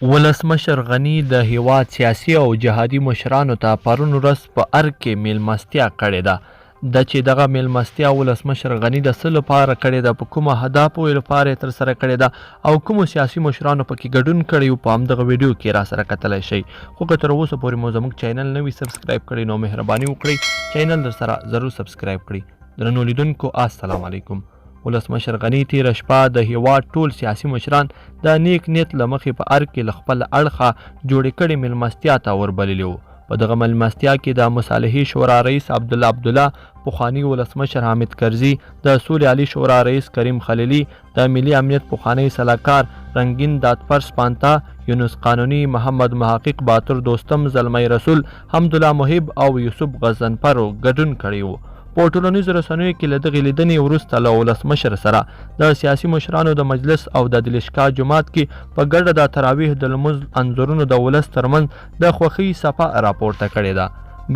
ولسمشر غني د هېواد سیاسي او جهادي مشرانو ته پرون ورځ په ارګ کې مېلمستیا کړې ده. ده چې دغه مېلمستیا ولسمشر غني د څه لپاره کړې ده، په کومو اهدافو لپاره یې ترسره کړې ده او کومو سیاسي مشرانو پکې ګډون کړی و، په همدغه ویډیو کې راسره کتلی شئ. خو که تر اوسه پورې مو زموږ چینل نه وي سبسکرایب کړی نو مهرباني وکړئ چینل درسره ضرور سبسکرایب کړئ. درنو لیدونکو السلام علیکم. ولسمشر غني تېره شپه د هېواد ټول سیاسي مشران د نیک نیت له مخې په ارګ کې له خپله اړخه جوړې کړې مېلمستیا ته وربللي وو. په دغه مېلمستیا کې د مصالحې شورا رئیس عبدالله عبدالله، پخواني ولسمشر حامد کرزي، د سولې عالي شورا رئیس کریم خلیلي، د ملي امنیت پخوانی سلاکار رنګین دادفر سپانتا، یونس قانوني، محمد محقق باتور دوستم، زلمی رسول، حمدالله محب او یوسف غضنفر ګډون کړی وو. په ټولنیزو رسنیو کې له دغې لیدنې وروسته له ولسمشر سره د سیاسي مشرانو د مجلس او د دلشکا جومات کې په ګډه د تراویح د لمونځ انځورونو د ولس ترمنځ د خوښۍ څپه راپورته کړې ده.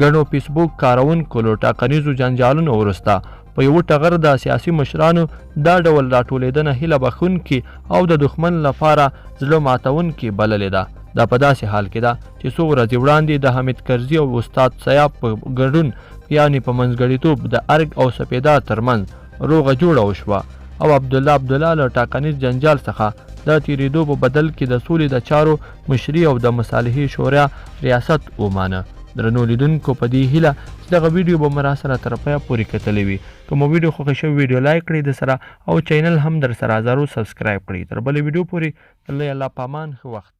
ګڼو فیسبوک کاروونکو له ټاکنیزو جنجالونو وروسته په یوه ټغر د سیاسي مشرانو دا ډول راټولېدنه هیله بښونکې او د دښمن لپاره زړه ماتوونکې بللې ده. دا په داسې حال کې ده چې څو ورځې وړاندې د حامد کرزي او استاد سیاف په ګډون یعنې په منځګړیتوب د ارګ او سپېدار ترمنځ روغه جوړه وشوه او عبدالله عبدالله له ټاکنیز جنجال څخه د تېرېدو په بدل کې د سولې د چارو مشري او د مصالحې شورا ریاست ومانه. درنو لیدونکو په دې هیله چې دغه ویډیو به مو راسره تر پایه پورې کتلې وي. که مو ویډیو خوښه شوې ویډیو لایک کړئ درسره او چینل هم درسره ضرور سبسکرایب کړئ. تر بلې ویډیو پورې د لوی الله په امان ښه وخت.